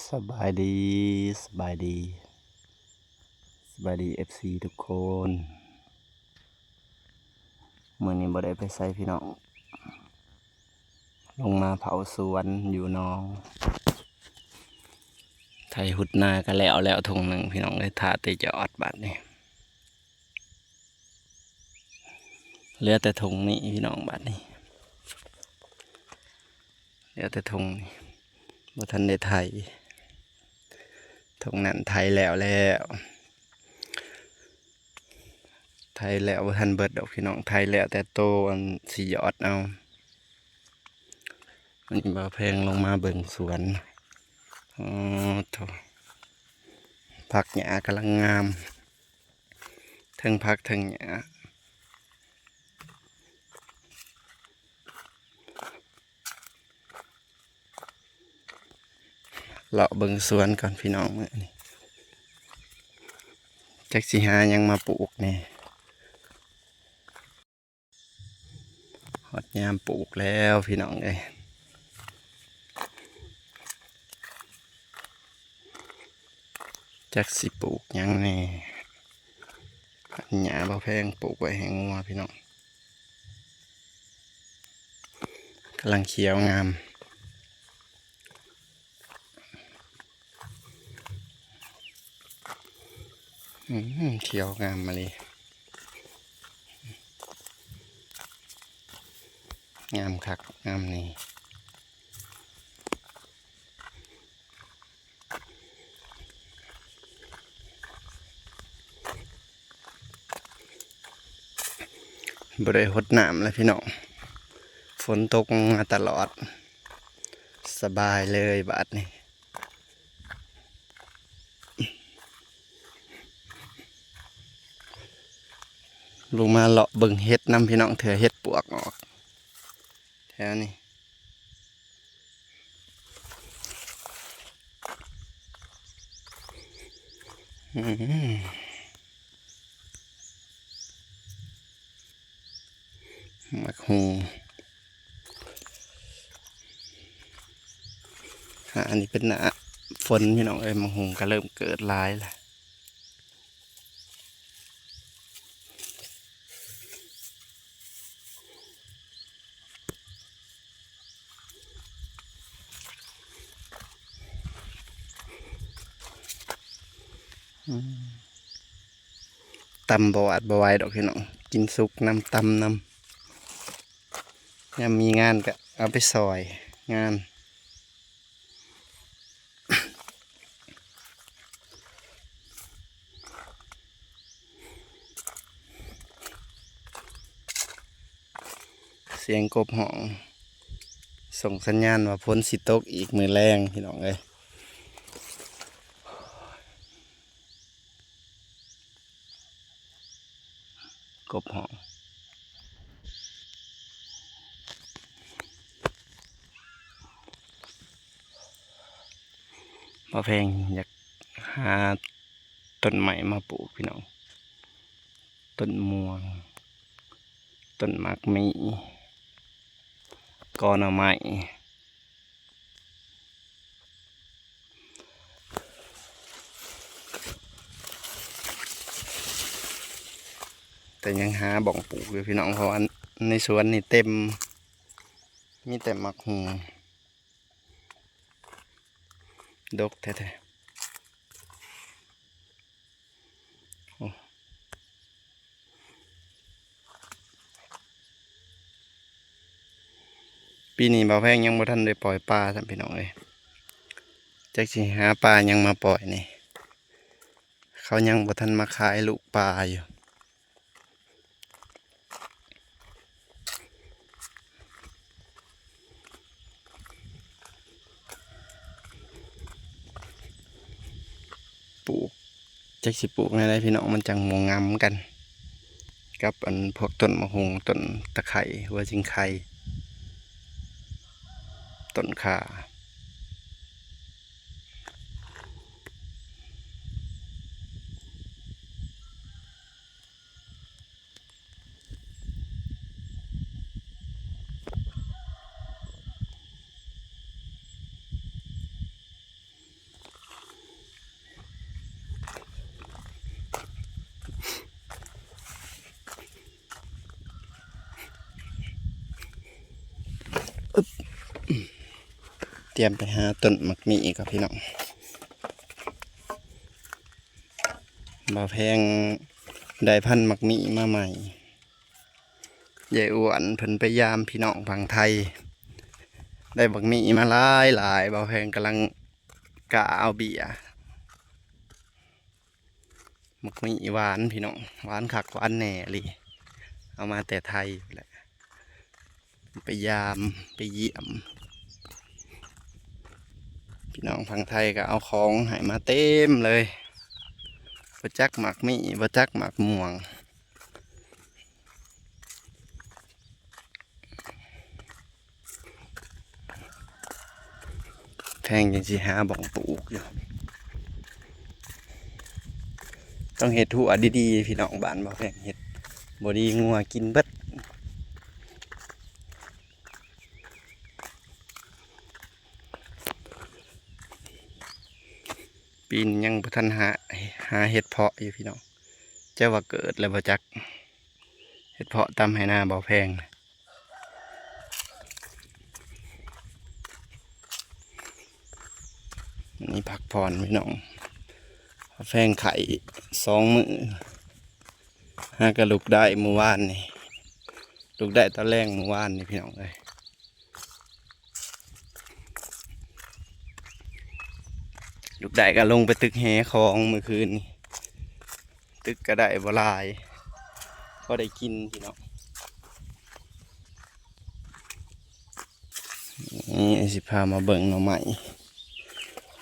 ສະບາຍດີ ສະບາຍດີ ສະບາຍດີ ເອັຟຊີ ທຸກຄົນ. ມື້ນີ້ບໍ່ໄດ້ໄປໃສພີ່ນ້ອງ, ລົງມາເຝົ້າສວນຢູ່ໜອງ. ໄຖຮຸດນາກໍແລ້ວແລ້ວທົ່ງໜຶ່ງພີ່ນ້ອງເອີຍ, ຖ້າແຕ່ຈະອອດບາດນີ້. ເຫຼືອແຕ່ທົ່ງນີ້ພີ່ນ້ອງ, ບາດນີ້ເຫຼືອແຕ່ທົ່ງນີ້ ບໍ່ທັນໄດ້ໄຖ. ທົ່ງນັ້ນໄຖແລ້ວແລ້ວ, ໄຖແລ້ວບໍ່ທັນເບິດດອກພີ່ນ້ອງ, ໄຖແລ້ວແຕ່ໂຕອັນຊິຢອດເອົາ. ອັນນີ້ບ່າວແພງລົງມາເບິ່ງສວນ. ໂອ້ໂທ້ ຜັກຫຍ້າກຳລັງງາມ, ເທິງຜັກເທິງຫຍ້າ. ເລາະເບິ່ງສວນກ່ອນພີ່ນ້ອງ, ມື້ນີ້ຈັກຊິຫາຫຍັງມາປູກແດ່. ຮອດຍາມປູກແລ້ວພີ່ນ້ອງເອີຍ, ຈັກຊິປູກຫຍັງແດ່. ອັນຫຍ້າບ່າວແພງປູກໄວ້ໃຫ້ງົວພີ່ນ້ອງ, ກຳລັງຂຽວງາມ. ອືມ ຂຽວງາມມາເລີຍ, ງາມຄັກງາມແນ່. ບໍ່ໄດ້ຫົດນ້ຳແລ້ວພີ່ນ້ອງ, ຝົນຕົກມາຕະຫຼອດ, ສະບາຍເລີຍບາດນີ້. ລົງມາເລາະເບິ່ງເຫັດນຳພີ່ນ້ອງ, ເທື່ອເຫັດປວກອອກແຖວນີ້. ອືມ ໝາກຫຸ່ງ. ອ່າ ອັນນີ້ເປັນໜ້າຝົນພີ່ນ້ອງເອີຍ, ໝາກຫຸ່ງກໍເລີ່ມເກີດຫຼາຍແລ້ວ. ອືມ ຕຳບໍ່ຫວາດບໍ່ໄຫວດອກພີ່ນ້ອງ, ກິນສຸກນຳ ຕຳນຳ, ຍາມມີງານກະເອົາໄປຊ່ອຍງານ. ສຽງກົບຮ້ອງສົ່ງສັນຍານວ່າຝົນຊິຕົກອີກມື້ແລງ ພີ່ນ້ອງເອີຍ. ກົບຮ້ອງ. ບ່າວແພງຢາກຫາຕົ້ນໄມ້ມາປູກ ພີ່ນ້ອງ, ຕົ້ນມ່ວງ, ຕົ້ນໝາກມີ້, ກໍໜໍ່ໄມ້. ແຕ່ຍັງຫາບ່ອນປູກຢູ່ ພີ່ນ້ອງ, ເພາະວ່າໃນສວນນີ້ເຕັມ, ມີແຕ່ໝາກຫຸ່ງ ດົກແທ້ໆ. ໂອ້ ປີນີ້ບ່າວແພງຍັງບໍ່ທັນໄດ້ປ່ອຍປາຊ້ຳ ພີ່ນ້ອງເອີຍ, ຈັກຊິຫາປາຫຍັງມາປ່ອຍນີ້, ເຂົາຍັງບໍ່ທັນມາຂາຍລູກປາຢູ່. ປູກ ຈັກຊິປູກແນວໃດ ພີ່ນ້ອງ, ມັນຈັ່ງບໍ່ງຳກັນກັບອັນພວກຕົ້ນໝາກຫຸ່ງ, ຕົ້ນຕະໄຄ, ຫົວຊິງໄຄ, ຕົ້ນຂ່າ. ອ ຕຽມໄປຫາຕົ້ນໝາກມີ້ກ່ອນພີ່ນ້ອງ. ບ່າວແພງໄດ້ພັນໝາກມີ້ມາໃໝ່. ຍາຍອ້ວນເພິ່ນໄປຢາມພີ່ນ້ອງຝັ່ງໄທ ໄດ້ໝາກມີ້ມາຫຼາຍໆ. ບ່າວແພງກຳລັງກະເອົາເບ້ຍ. ໝາກມີ້ຫວານພີ່ນ້ອງ ຫວານຄັກຫວານແນ່ອີ່ຫຼີ. ເອົາມາແຕ່ໄທພຸ້ນແຫຼະ ໄປຢາມໄປຢ້ຽມ. ພີ່ນ້ອງຝັ່ງໄທກໍເອົາຂອງໃຫ້ມາເຕັມເລີຍ. ບໍ່ຈັກໝາກມີ້ ບໍ່ຈັກໝາກມ່ວງ. ແພງຈັ່ງຊິຫາບ່ອນປູກຢູ່. ຕ້ອງເຮັດຮົ້ວດີໆ ພີ່ນ້ອງ. ບ້ານບໍ່ແພງເຮັດບໍ່ດີ ງົວກິນເບິດ. ປີນີ້ຍັງບໍ່ທັນຫາ ຫາເຫັດເຜາະຢູ່ພີ່ນ້ອງ. ຈະວ່າເກີດແລ້ວບໍ່ຈັກ. ເຫັດເຜາະຕາມໄຮ່ນາບໍ່ແພງ. ນີ້ພັກຜ່ອນພີ່ນ້ອງ. ແພງໄຂ້ສອງມື້ ຫາກໍລຸກໄດ້ມື້ວານນີ້ ລຸກໄດ້ຕອນແລງມື້ວານນີ້ພີ່ນ້ອງເອີຍ. ລຸກໄດ້ກໍລົງໄປຕຶກແຫຂອງມື້ຄືນນີ້ ຕຶກກໍໄດ້ບໍ່ຫຼາຍ ພໍໄດ້ກິນພີ່ນ້ອງ. ນີ້ຊິພາມາເບິ່ງໜໍ່ໄມ້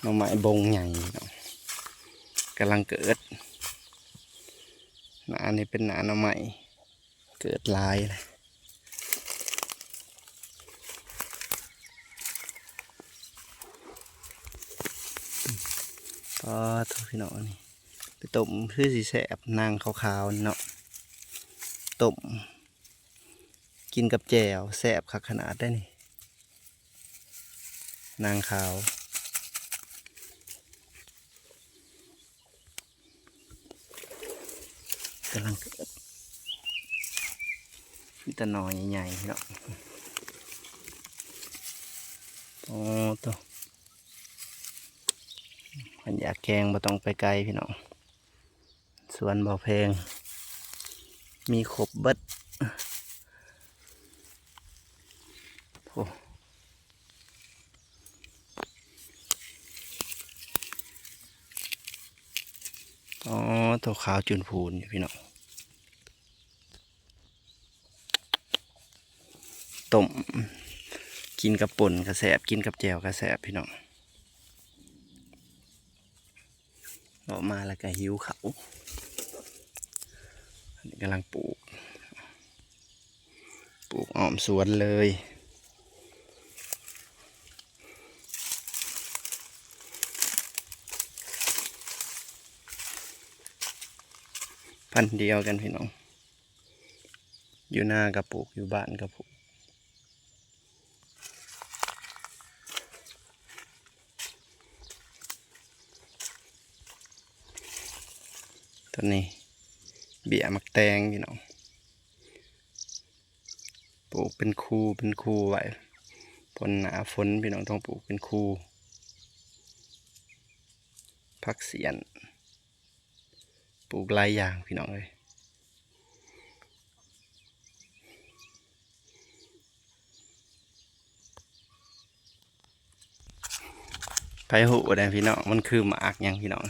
ໜໍ່ໄມ້ບົງໃຫຍ່ເນາະ ກຳລັງເກີດ. ໜ້ານີ້ເປັນໜ້າໜໍ່ໄມ້ ເກີດຫຼາຍເລີຍ. ປາໂທ້ ພີ່ນ້ອງ ອັນນີ້ໄປຕົ້ມຄືຊິແຊບ ນາງຂາວໆນີ້ເນາະ ຕົ້ມກິນກັບແຈ່ວ ແຊບຄັກຂະໜາດໃດ໋ນີ້ ນາງຂາວ. ກຳລັງເກີດ ມີແຕ່ໜໍ່ໃຫຍ່ໆເນາະ. ໂອ້ໂຕ ຄັນຢາກແກງບໍ່ຕ້ອງໄປໄກພີ່ນ້ອງ ສວນບໍ່ແພງ ມີຄົບເບິດ. ໂອ້ ອໍ ໂຕຂາວຈູນພູນຢູ່ພີ່ນ້ອງ. ຕົ້ມກິນກັບປົ່ນກໍແຊບ ກິນກັບແຈ່ວກໍແຊບພີ່ນ້ອງ. ເລາະມາແລ້ວກໍຫິວເຂົ້າ. ອັນນີ້ກຳລັງປູກ ປູກອ້ອມສວນເລີຍ. ພັນດຽວກັນພີ່ນ້ອງ ຢູ່ນາກໍປູກ ຢູ່ບ້ານກໍປູກ. ຕອນນີ້ເບ້ຍໝາກແຕງພີ່ນ້ອງ ປູກເປັນຄູ່ເປັນຄູ່ໄວ້ ພົ້ນໜ້າຝົນພີ່ນ້ອງ ຕ້ອງປູກເປັນຄູ່. ຜັກສຽນ ປູກຫຼາຍຢ່າງພີ່ນ້ອງເອີຍ. ໃຜຮູ້ແດ່ພີ່ນ້ອງ ມັນຄືໝາກຫຍັງພີ່ນ້ອງ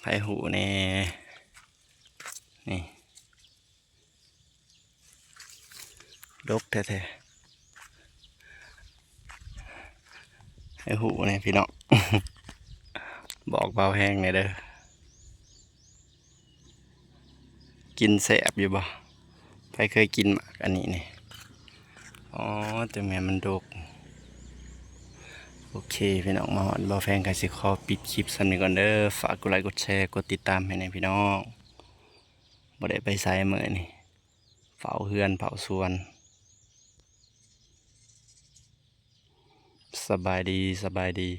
ໃຜຮູ້ແດ່ ນີ້. ດົກແທ້ໆ ໃຫ້ຮູ້ແດ່ພີ່ນ້ອງ ບອກບ່າວແພງແດ່ເດີ. ກິນແຊບຢູ່ບໍ່? ໃຜເຄີຍກິນໝາກອັນນີ້ນີ້? ອໍ ຈັ່ງແມ່ນມັນດົກ. ໂອເຄພີ່ນ້ອງ ມາຮອດບ່າວແພງກໍຊິຂໍປິດຄລິບສ່ຳນີ້ກ່ອນເດີ. ຝາກກົດໄລກົດແຊ ກົດຕິດຕາມໃຫ້ແດ່ພີ່ນ້ອງ. ບໍ່ໄດ້ໄປໃສມື້ນີ້ ເຝົ້າເຮືອນເຝົ້າສວນ. ສະບາຍດີ ສະບາຍດີ.